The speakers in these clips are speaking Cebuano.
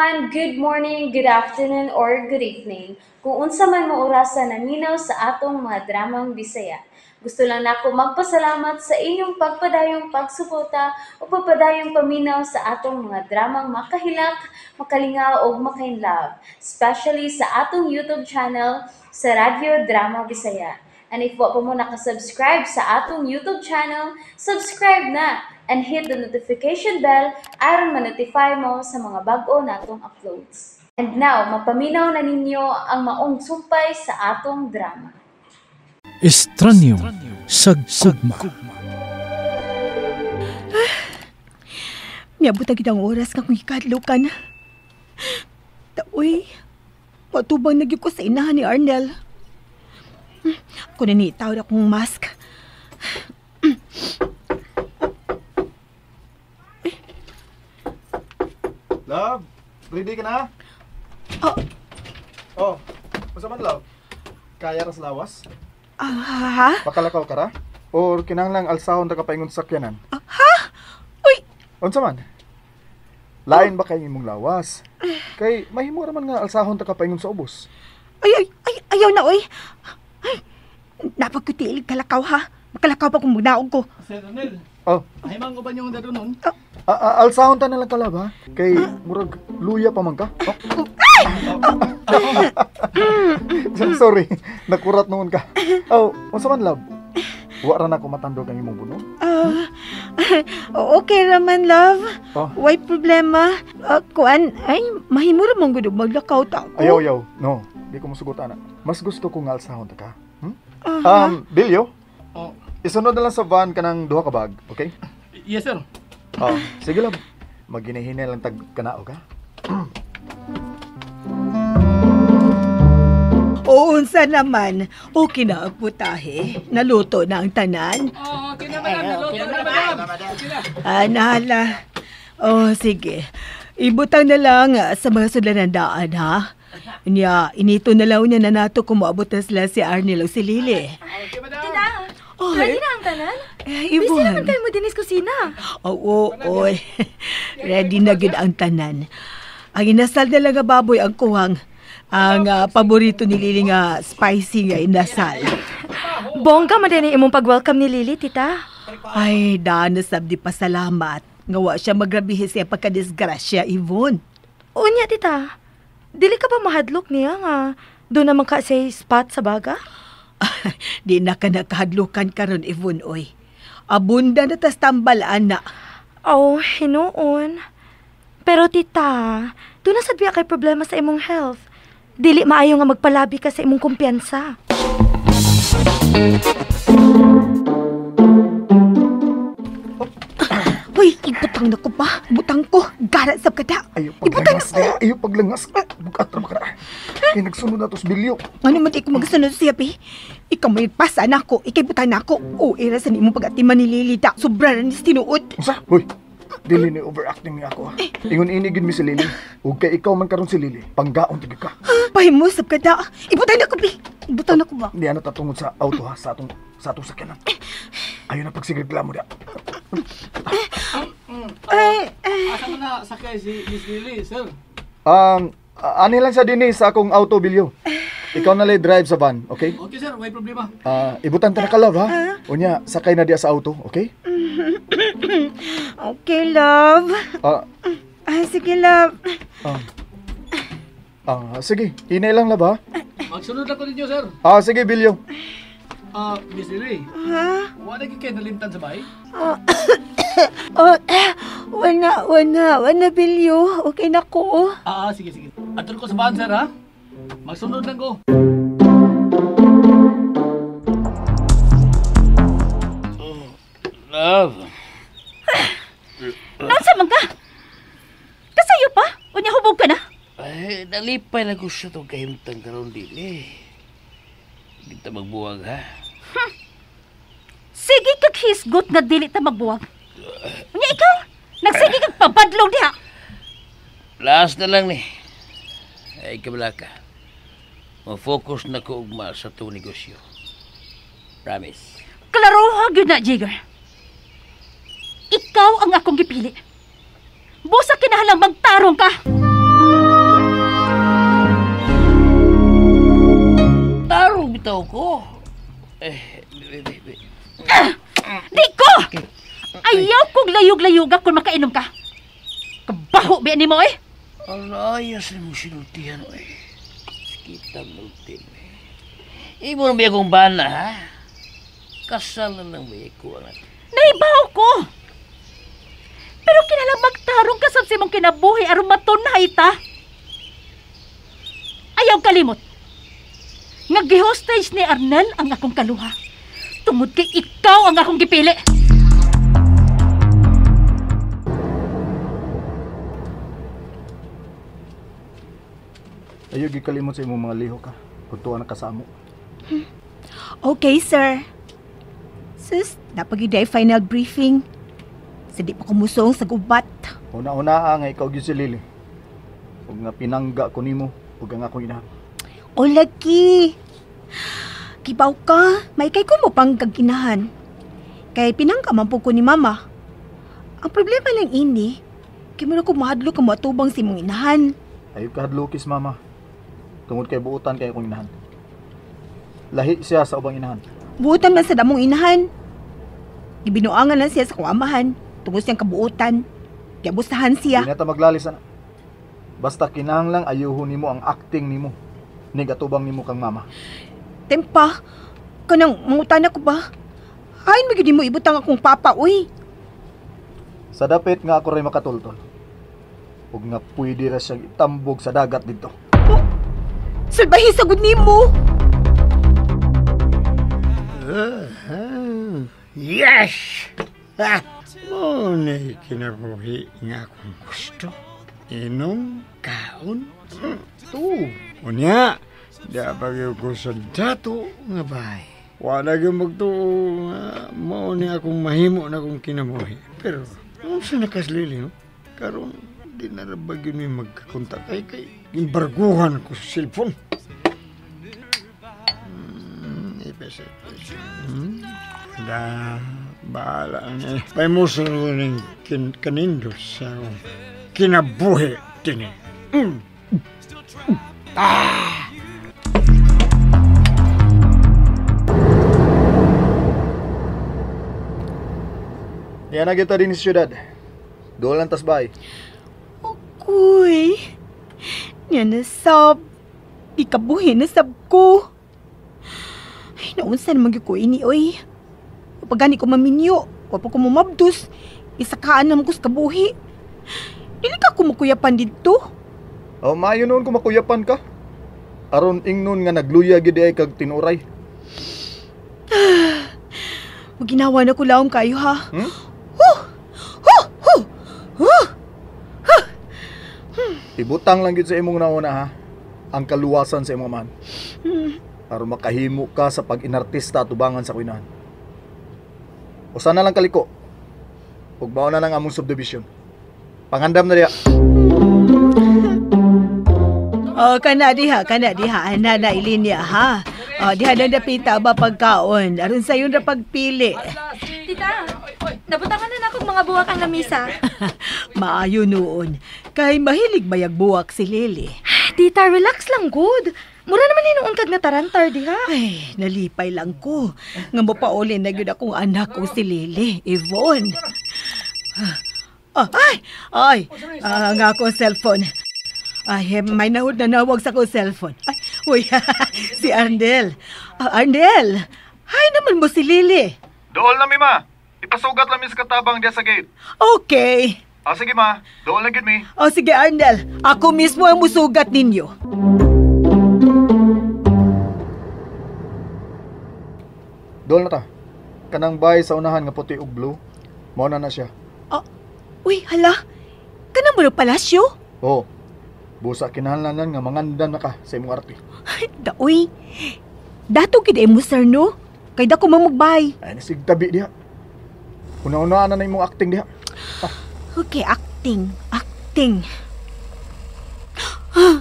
everyone! Good morning, good afternoon, or good evening. Kung unsa man mo orasa naminaw sa atong mga dramang Bisaya. Gusto lang nako magpasalamat sa inyong pagpadayong pagsuporta o pagpadayong paminaw sa atong mga dramang makahilak, makalingaw o makainlove, especially sa atong YouTube channel sa Radyo Drama Bisaya. And if wa pa mo nakasubscribe sa atong YouTube channel, subscribe na and hit the notification bell aron ma-notify mo sa mga bag-o natong uploads. And now, mapaminaw na ninyo ang maong sumpay sa atong drama. Estranyo sa gugma. Miabot na gid ang oras nga kung ikadlukan. Taoy, matubang na gyud ko sa inahan ni Arnel. Ako na niitaw akong mask. Love, ready ka na? Oh. Oh, unsa man, love? Kaya ra sa lawas? Ha? Makalakaw ka ra? Or kinahanglang alsahon ta ka paingon sa sakyanan? Ha? Uy! Unsa man? Lain ba kay imong lawas? Kay mahimo ra man nga alsahon ta ka paingon sa ubos. Ay, ay, ay, ayaw na, oy. Ay, napagkutiil kalakaw, ha? Makalakaw pa kung magnaog ko. Sir Arnel. Oh. Ahimang ko ba niyong dadonon? Alsahon ta na lang kalab, ha? Kay murag luya pa man ka. Oh. Ay! Sorry, nakurat noon ka. Oh, unsa man, love? Wa ra na ko matandog ang imong buno. Okay ra man, love. Oh. Way problema. Kuan, ay mahimo ra man gud maglakaw ta ko. Ayaw, ayaw. No, di ko mosugot ana. Mas gusto ko nga alsahon ta ka. Hmm? Uh-huh. Bilyo. Oh. Isunod na lang sa van kanang duha ka bag, okay? Yes, sir. Oh, sige love. Maginahinay lang tag kanao ka. Oo, unsa naman. Okay na ang putahe. Naluto na ang tanan. Oo, okay na, madam. Naluto na, madam. Okay na. Nahala. Oh, sige. Ibutang na lang sa mga sudlan ng daan, ha? Nya, inito na lang niya na nato kung maabot na sila si Arnel o si Lily. Okay, madam. Tita, oh, ready na ang tanan? Eh, Busy Yvonne. naman kayo mo dinis kusina. Oo, oo. Ready na gid ang tanan. Ang inasal na lang nga baboy ang kuwang. Ang paborito ni Lily nga spicy nga inasal. Bongga man din imong pag-welcome ni Lily, tita. Ay, daan na sab di pasalamat. Nga wa siya magrabihi siya pagkadisgrasya, Yvonne. Unya, tita. Dili ka ba mahadlok niya nga doon naman ka sa spot sa baga? Di na ka nakahadlukan karon, Yvonne, oy. Abunda na tas tambal, ana. Oh, hinuon. Pero tita, doon na sad biya kay problema sa imong health. Dili maayo nga magpalabi ka sa imong kumpiyansa. Uy, ibutang na ko pa. Butang ko. Gara sab kada. Ayaw Ibutang paglangas na ko. niya. Ayaw paglangas. Bugat ra makara. Kay nagsunod na tos bilyo. Ano man di ko magsunod siya, pi? Ikaw may pasa na ako. Ikay butang na ako. O, era sa imong pag-atiman ni Lily ta. Sobra na ni tinuod. Unsa? Hoy. Dili ni overacting ni ako, ha. Ingon ini gid mi si Lily. Ug kay ikaw man karon si Lily, panggaon tigid ka. Pahimo sab kada. Ibutang na ko, pi. Ibutang na ko ba? Di ana ta tungod sa auto, ha, sa atong sakyanan. Ayo na pagsigreklamo dia. Ay, Asa man na sakay si Miss Lily, sir? Ani lang siya dinhi sa akong auto, Bilyo. Ikaw na lay drive sa van, okay? Okay, sir. Way problema. Ibutan ta na ka, love, ha? Unya, sakay na diya sa auto, okay? Okay, love. Sige, love. Sige, hinay lang, love, ha? Magsunod lang ko ninyo, sir. Sige, Bilyo. Miss Lily. Ha? Wala gyud kay nalimtan sa bahay? Oh, wala, Bilyo. Okay na ko. Sige, sige. Atur ko sa van, sir, ha? Magsunod lang ko. Oh, love. Naunsa man ka? Kasayo pa? Unya hubog ka na? Ay, nalipay na ko siya itong kahimtang karon dili. Hindi ta magbuwag, ha? Sige kag hisgot nga dili ta magbuwag. Unya ikaw, nagsige kag pabadlong diha. Last na lang ni. Ay, kabala ka. Ma-focus na ko ugma sa itong negosyo. Promise. Klaro gyud na, Jigger. Ikaw ang akong gipili. Busa kinahalang magtarong ka. Kabaho biya nimo eh. Alayas ni mo sinultihan eh. Kita multi eh. Imo na biya kong bana ha? Kasal na lang biya ko ang ato. Naibaw ko. Pero kinalang magtarong kasab sa imong kinabuhi aron matunhay ta. Ayaw kalimot. Nga gi-hostage ni Arnel ang akong kaluha. Tungod kay ikaw ang akong gipili. Ayaw gikalimot sa imong mga lihok ka. Kung tuwa na kasamo. Okay, sir. Sus, napagid ay final briefing. Sa di pa kumusong sa gubat. Una-una nga ikaw gyud si Lily. Ug nga pinangga ko nimo ug ang akong inahan. O lagi. Kibaw ka, may kay ko mo pang kaginahan. Kay pinangga man po ko ni mama. Ang problema lang ini, kay mo na ko mahadlok ka moatubang sa imong inahan. Ayaw ka hadlokis, mama. Tungod kay buutan kay akong inahan. Lahi siya sa ubang inahan. Buutan man sa damong inahan. Gibinuangan lang siya sa kong amahan. Tungod siyang kabuutan. Giabusahan siya. Di na ta maglalis ana. Basta kinahanglang ayuhon nimo ang acting nimo. Nigatubang nimo kang mama. Tempa, kanang mangutana ko ba? Hain mo gyud nimo ibutang akong papa, uy. Sa dapit nga ako ray makatultol. Ug nga pwede ra siyang itambog sa dagat didto. Oh, salbahe sa gud nimo. Yes! Mo na kinabuhi nga akong gusto. Inom, kaon, tuo. Unya, dapat ko sa dato nga bahay. Wala gyud magtuo nga mao ni akong mahimo na akong kinabuhi. Pero, unsa na kaslili, no? Karon, di na ra ba gyud mi magkakontak ay kay gimbarguhan ko sa cellphone. Ipes. Da, bahala na. Paimusan ko ng kanindos sa kinabuhi tini. Ah! Yan na kita din sa syudad. Doon lang tas bahay. Okuy. Yan na sab. Ikabuhi na sab ko. Ay, naunsa naman gyud ko ini, oy. Kapag gani ko maminyo, wapa ko mumabdos, isakaan naman ko sa kabuhi. Dili ka kumukuyapan dito. Oh, maayo noon kung makuyapan ka. Aron ingnon nga nagluya gid ay kag tinuray. Maginawa na ko laom kayo ha. Hmm? Huh! Huh! Huh! Huh! Huh! Ibutang lang gid sa imong nauna ha. Ang kaluwasan sa imong man. Aron makahimo ka sa pag-inartista atubangan sa kuinahan. O sana lang kaliko. Ug mao na lang among subdivision. Pangandam na diha. Oh, kana diha, ana na ilinya ha. Oh, diha na dapita ba pagkaon. Aron sayon ra pagpili. Tita, nabutangan na akong mga buwak ang lamisa. Maayo noon. Kay mahilig bayag buwak si Lily. Tita, relax lang good. Mura naman hinuon kag natarantar diha. Ay, nalipay lang ko. Nga mopauli na gyud akong anak ko si Lily, Yvonne. Oh, ay, ang akong cellphone. Ay, may nahod na nawag sa akong cellphone. Ay, uy, si Arnel. Arnel, hay naman mo si Lily. Dool na mi, ma. Ipasugat lang mi sa katabang diya sa gate. Okay. Ah, sige, ma. Dool na gyud mi. O sige, Arnel. Ako mismo ang musugat ninyo. Dool na ta. Kanang bahay sa unahan nga puti ug blue. Mao na na siya. Oh, uy, hala. Kanang mo palasyo? Oo. Busa kinahanglan nga mangandan na ka sa imong arte. Ay, daoy. Dato gid mo sir no. Kay dako mamugbay. Ay nasig tabi diha. Una-una na imong acting diha. Ah. Okay, acting. Acting.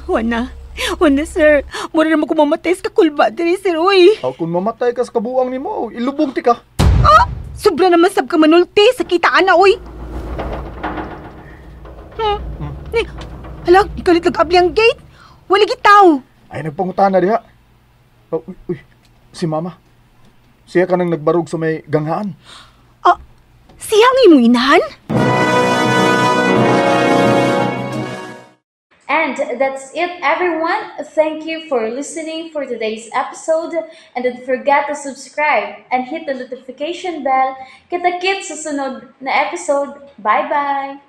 Wana. Wana sir. Mura naman ko mamatay sa kakulba diri sir uy. Aw, kung mamatay ka sa kabuang nimo, ilubong ti ka. Ah! Sobra naman sab ka manulti sa kitaan na uy. Ni, hala, ikalit nag-abli ang gate. Wala gitaw. Ay, nagpangutana diha. Oh, uy, uy, si mama. Siya ka nang nagbarog sa may ganghaan. Ah, siya ang imong inahan? And that's it, everyone. Thank you for listening for today's episode. And don't forget to subscribe and hit the notification bell. Kita-kits sa sunod na episode. Bye-bye!